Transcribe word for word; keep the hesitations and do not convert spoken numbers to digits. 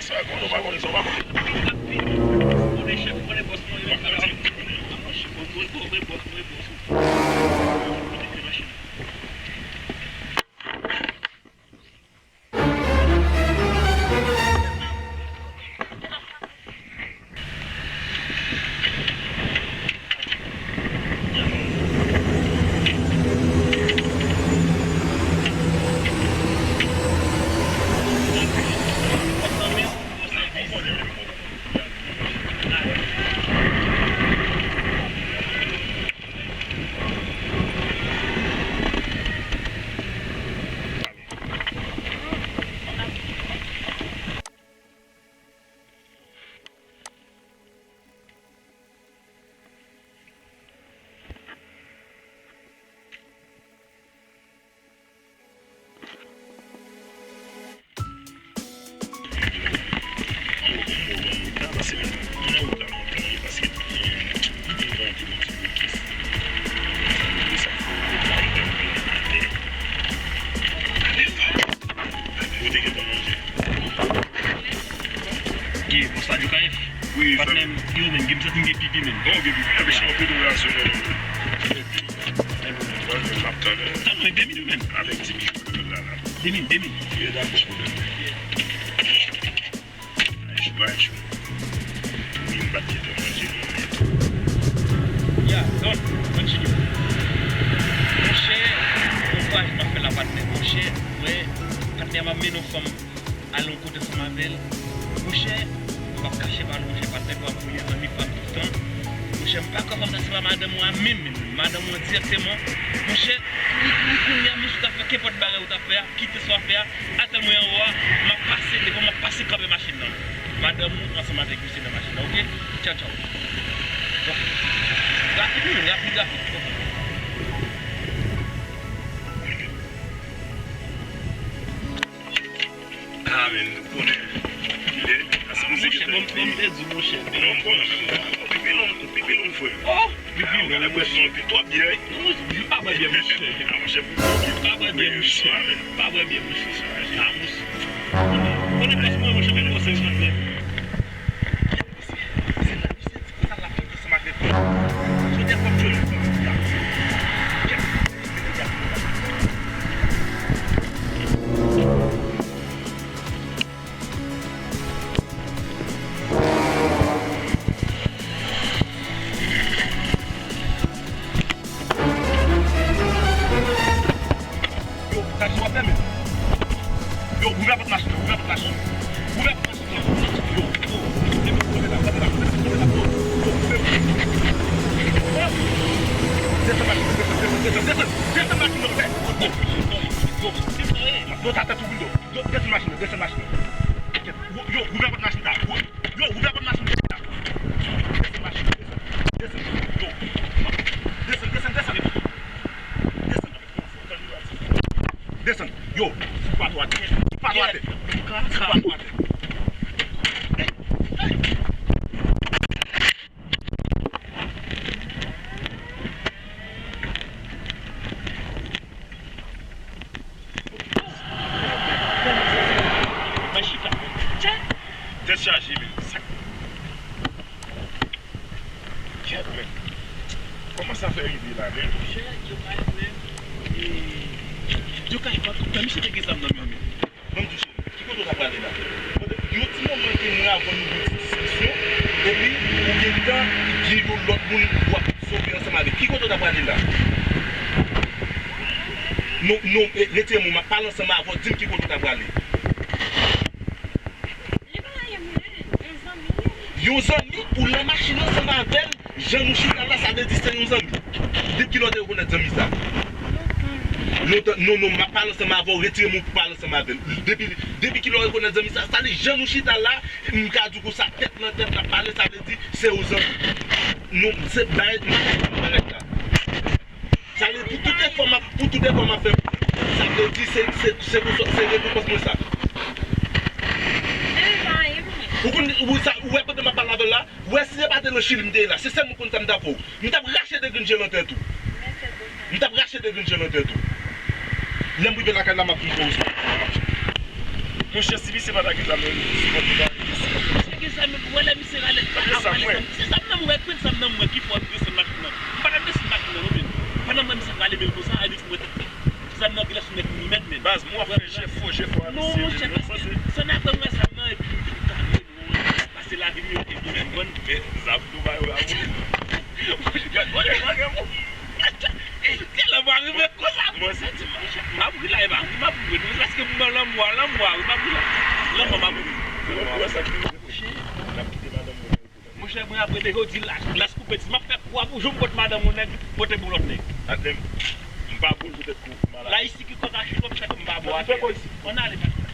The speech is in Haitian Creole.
Sa konnen, ou pa konnen sa, ou pa konnen. Ye, bon, sa di kay. Wi, patnè m, yo menm, gen m santi m gen pipi menm. Bon, gen pipi. Apre se yon federasyon menm. Bon, m ap tann. Tann mwen de minit menm. Avèk ti bichon la la. De minit, de minit. Ye, dakò, pwoblèm. Ay, chou, ay, chou. Wi, m pa t gentan manje non, men. Ya, donk, continue. Monchè, bon kouraj m ap fè la patnè. Monchè, wè, patnè m ap mennen yon fanm al yon kote ansanm avè l. Monchè, m p ap kache pa nou, monchè, patnè pa m, premye zanmi pa m toutan. Monchè, m pa kwè fanm sa se pa madanm ou a menm, menm, menm. Madanm ou an dirèkteman. Monchè, li, li kounye a, misye ta fè kenpòt bagay ou ta fè a, kite sa w ap fè a, atè mwen anwo a, m ap pase devan, m ap pase kanpe machin nan. Madanm ou ansanm avèk misye nan machin nan, oke? Tchaw, tchaw. Oke. Rapid, wi, rapid, rapid. Oke. Ah, men, nou konnen. Kilè, ah, monchè, bon, bon, m pèdi, monchè. Non, m konnen, men, ou pipi long, ou pipi long, frè. Oh, pipi long, monchè. Ou twò byen, wi. Non, monchè, pa bwè byè, monchè. Ah, monchè, pou ou twò byen. Pa bwè byè, monchè. Pa bwè byè, monchè. Ah, monchè. Konnen, konnen plas mwen, monchè, men konsèy mwen. Yo, sa ki w ap fè menm? Yo, ouvè pòt machin nan, ouvè pòt machin nan. Ouvè pòt machin nan, ouvè pòt machin nan. Yo, yo, desann machin nan, desann, desann, desann, desann, desann, desann, desann, desann, desann, desann machin nan, frè. Yo, yo, yo, sa tèt ou wi, yo. Yo, desann machin nan, desann machin nan. Yo, yo, ouvè pòt machin sa. Yo, ouvè pòt machin nan. Desann machin nan, desann. Desann, yo. Desann, desann, desann. Desann. Desann. Yo, fout pa atè. Fout pa atè. Fout pa atè. Mwen chita. Tèt chaje, men. Kèt, men. Kòman sa fè rive la, men? Monchè, yo kay menm. E, yo kay pa, pa misye te gen zam nan men, men. Ban m di w, cheri, ki kote w ta prale la? Kote, yon ti moman ke mwen avè w nou gen ti diskisyon, epi ou gentan gen yon lòt moun w ap sove ansanm avè l. Ki kote w ta prale la? Non, non, e, retire men w, m ap pale ansanm avè w, di m ki kote w ta prale. Li pa anyen, mwen, yon zanmi. Yon zanmi, ou nan machin ansanm avè l, jan nou chita la, sa vle di se yon zanmi. Depi kilè w te rekonèt zanmi sa? Lontan, non, non, m ap pale ansanm avè w, retire men w pou pale ansanm avè l. Depi, depi kilè w rekonèt zanmi sa, sa vle jan nou chita la, m ka di w konsa, tèt nan tèt, n ap pale, sa vle di se yon zanmi. Non, se bagay, m pa ka di w bagay sa. Sa vle pou tout efò m ap, pou tout efò m ap fè, sa vle di se, se, se pou, se rekonpans mwen sa. Ou konn, ou sa, ou wè pandan m ap pale avè l la, ou wè si se pa te nan Chili m te ye la, se sèl moun konn sa m t ap fè w. M t ap rache de grenn je nan tèt ou. M t ap rache de grenn je nan tèt ou. Lè m rive lakay la, m ap vin fè w sa. Monchè, si misye pa ta gen zam nan, li sipòte pa. Ou wè lè misye rale, se zam nan mwen, se zam nan mwen ki fè w desann machin nan. M pa t ap desann machin nan non, men pandan mwen misye rale men l konsa, a di pou mwen tèt. Zam nan genlè sou nèg li menm, men. Baz, mwen ap fè jefò, jefò a misye, men mwen panse. Sanatò wè zam nan epi m vin kale nou pase lavi m yo epi m konprann. Men zam tou ba yo la. Gad, gade, gade, gade. Ey, tèlè m arive konsa. Mwen santi m ap ri la, e pa ri m ap ri, men se paske m nan lanmou a, lanmou a, wi, m ap ri la. Lanmou a, m ap ri. Ou wè sa k rive? Monchè, mwen ap rele jodi la, las koupe ti, m ap fè kou a pou jou m pot madanm yon nèg, pote pou lòt nèg. Atè m, m pa bon poutèt kou maladi. La isi ki kòt a chito, m fè m pa bon atè. Ann ale, patnè.